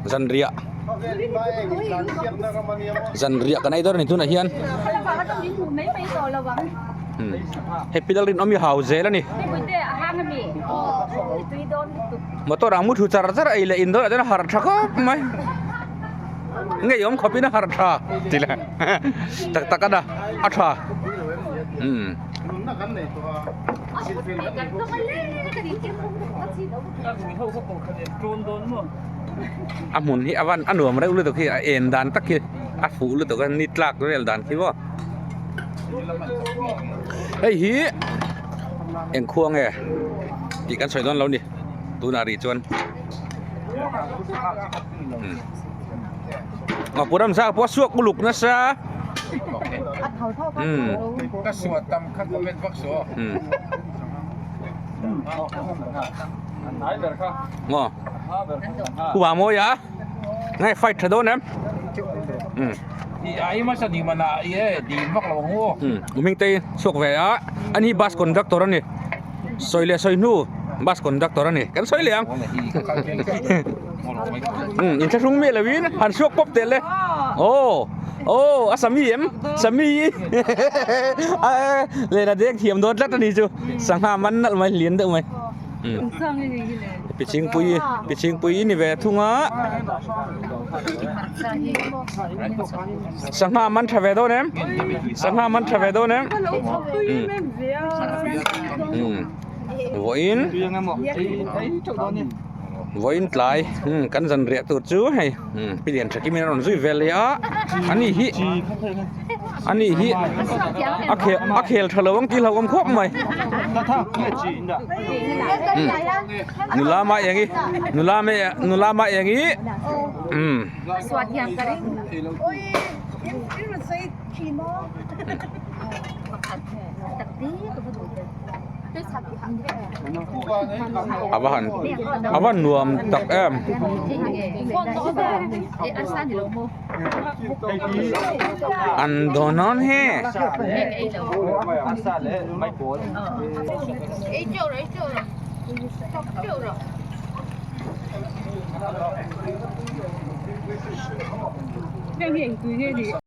Zanriah zanriah kan ei dawn a ni tunah hian hei pi Lalrinawm hi hau zel a ni motor ah mu thu char char ei leh in dawn ah chuan a harh tha khawp mai ngeiawm khawp in a harh tha ti le tak tak a na a tha umm. A hmun hi a van a nuam reuh lutuk hi a en dan tak hi a fuh lutuk a ni tlak vel dan khi maw hei hi eng khua nge tih kan sawi dawn lo ni tunah rih chuan Ngapur am zak pawh a suak uluk nasa umm Maw Pu Mamuia a nge fight tha dawn em umm umm Hmingtei chhuak ve a ani bus conductor a ni sawi leh sawi hnu bus conductor a ni kan sawi leh ang umm inthlahrung miah loin han chhuak pawp teh le aw aw a sami em sami lehla deng thiam dawn tlat a ni chu sangha man nalh mai lian deuh mai umm pichingpui pichingpui ni ve thung a sangha man tha ve dawn em sangha man tha ve dawn em umm umm vawiin vawiin tlai umm kan zan riah tur chu hei umm pi lian tha kim in a rawn zui vel leh a ani hi ani hi a khel a khel tha lo ang tih hlauhawm khawp mai umm nula mah eng i nula mah nula mah eng i umm. A va han a va nuam tak em. An dawn dawn he.